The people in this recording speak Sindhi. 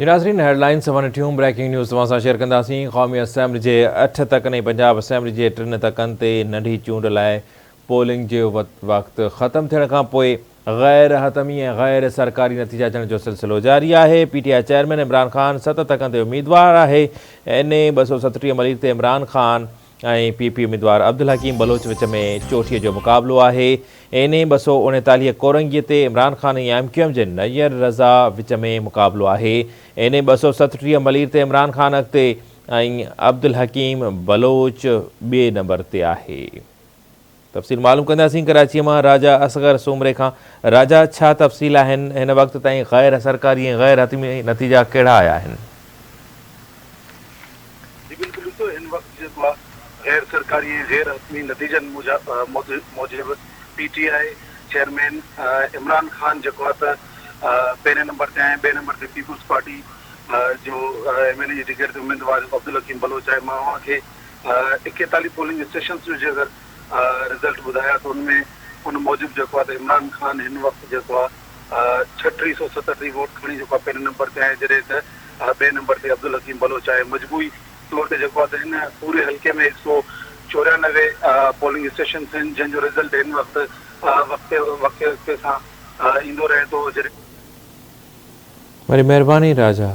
جي ناظرين هيڊ لائنس ون ٽيون بريڪنگ نيوز توهان سان شيئر ڪنداسين قومي اسيمبلي جي اٺ تڪن ۽ پنجاب اسيمبلي جي ٽن تڪن تي ننڍي چونڊ لاء پولنگ جي وقت ختم ٿيڻ کان پوء غير حتمي ۽ غير سرڪاري نتيجا اچڻ جو سلسلو جاري آهي P T I chairman Imran Khan ست تڪن تي اميدوار آهي اين اي 237 ملير تي عمران خان ۽ پي پي اميدوار عبدالحڪيم بلوچ وچ ۾ چوٽيء جو مقابلو آهي. اين اي 239 ڪورنگي تي Imran Khan ۽ M Q M جي نير رضا وچ ۾ مقابلو آهي. اين اي 237 ملير تي عمران خان اڳتي ۽ عبدالحڪيم بلوچ ٻئي نمبر تي آهي. تفصيل معلوم ڪنداسين ڪراچيء مان راجا اصغر سومري کان. راجا ڇا تفصيل آهن هن وقت تائين غير سرڪاري ۽ غير حتمي نتيجا ڪهڙا آيا آهن؟ جي بلڪل ڏسو هن وقت جيڪو آهي غير سرڪاري ۽ غير حتمي نتيجن موجب P T I chairman Imran Khan جيڪو آهي ته پهرين نمبر تي آهي ٻئي نمبر تي پيپلز پارٽي جو ايم اين اي جي ٽڪيٽ تي اميدوار عبدالحڪيم بلوچ آهي مان اوهان کي ايڪيتاليهه پولنگ اسٽيشنز جو جي اگر رزلٽ ٻڌايان ته ان ۾ ان موجب جيڪو آهي ته عمران خان هن وقت جيڪو آهي ڇٽيهه سو ستٽيهه ووٽ کڻي جيڪو آهي پهرين نمبر تي آهي جڏهن ته ٻئي نمبر تي عبدالحڪيم بلوچ آهي مجموعي طور تي جيڪو آهي ته هن پوري حلقي ۾ هڪ سو چوريانوي پولنگ اسٽيشنز آهن جنهن جو رزلٽ هن وقت وقفي وقفي سان ايندو رهي ٿو جڏهن وڏي مهرباني راجا.